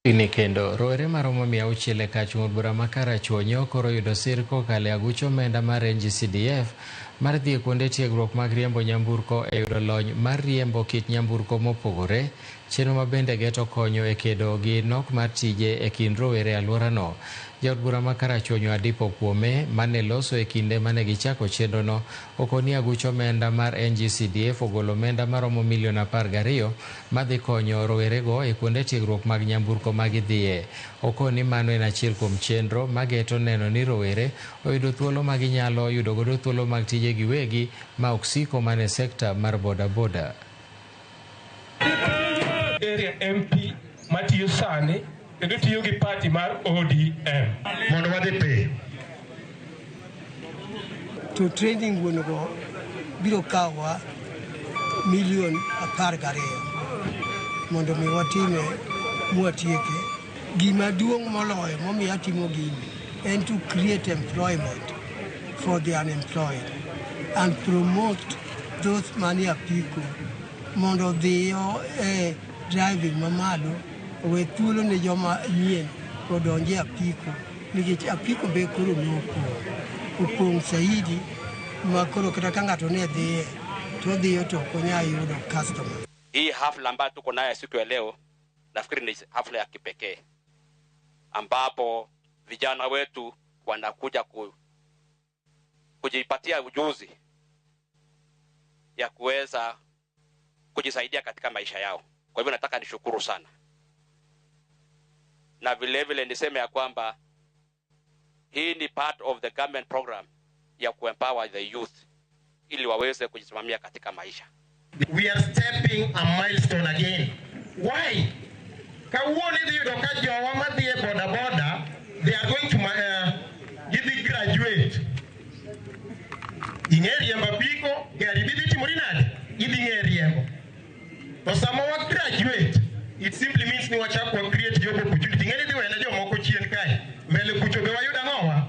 Ni kendo rowere maromo 600 e kach od bura ma Karachuonyo koro oyudo sir kokalo e aguch omenda mar NGCDF mar dhi e kuonde tiegruok mag riembo nyamburko e yudo lony mar riembo kit nyamburko mopogore, chenro ma bende geto konyo e kedo gi nok mar tije e kind rowere e alworano. Jaod bura ma Karachuonyo Adipo Kuome mane loso e kinde mane gichako chenrono okoni aguch omenda mar NGCDF ogolo omenda maromo milion 12 madhi konyo rowerego e kuonde tiegruok mag nyamburko ma gidhiye. Okoni mano en achiel kuom chenro mageto neno ni rowere oyudo thuolo ma ginyalo yudo godo thuolo mag tije giwegi ma ok siko mana e sekta mar bodaboda. Area MP matiyo sani kendo tiyo gi party mar ODM. Mondo wadhi piyo. To training wuon go biro kawowa milion 12 mondo mi watime mwatieke. Gima duong' moloyo momiyo atimo gini en to create employment for the unemployed and promote those manie apiko mondo odhiyo e driving mamalo, owe thuolo ne joma nyien odonj e apiko, nikech apiko be koro nopong' opong' saidi ma koro kata ka ng'ato ne dhiye to odhiyo to ok onyal yudo customer. Hii hafla ambayo tuko nayo siku ya leo nafikiri ni hafla ya kipekee ambapo vijana wetu wanakuja kujipatia ujuzi ya kuweza kujisaidia katika maisha yao. Kwa hivyo nataka nishukuru sana, na vile vile niseme ya kwamba hii ni part of the government program ya kuempower the youth ili waweze kujisimamia katika maisha. We are stepping a milestone again. Why? Kawuono idhi yudo ka jowa madhi e boda boda, they are going to gidhi graduate. Ing'e riembo apiko, gari bidhi timori nade? Idhi ng'e riembo. To sama wa graduate, it simply means ni wachak wa create job opportunity. Ing'e ni idhi wene jomoko chien kae. Mbele kucho be wayud ang'owa?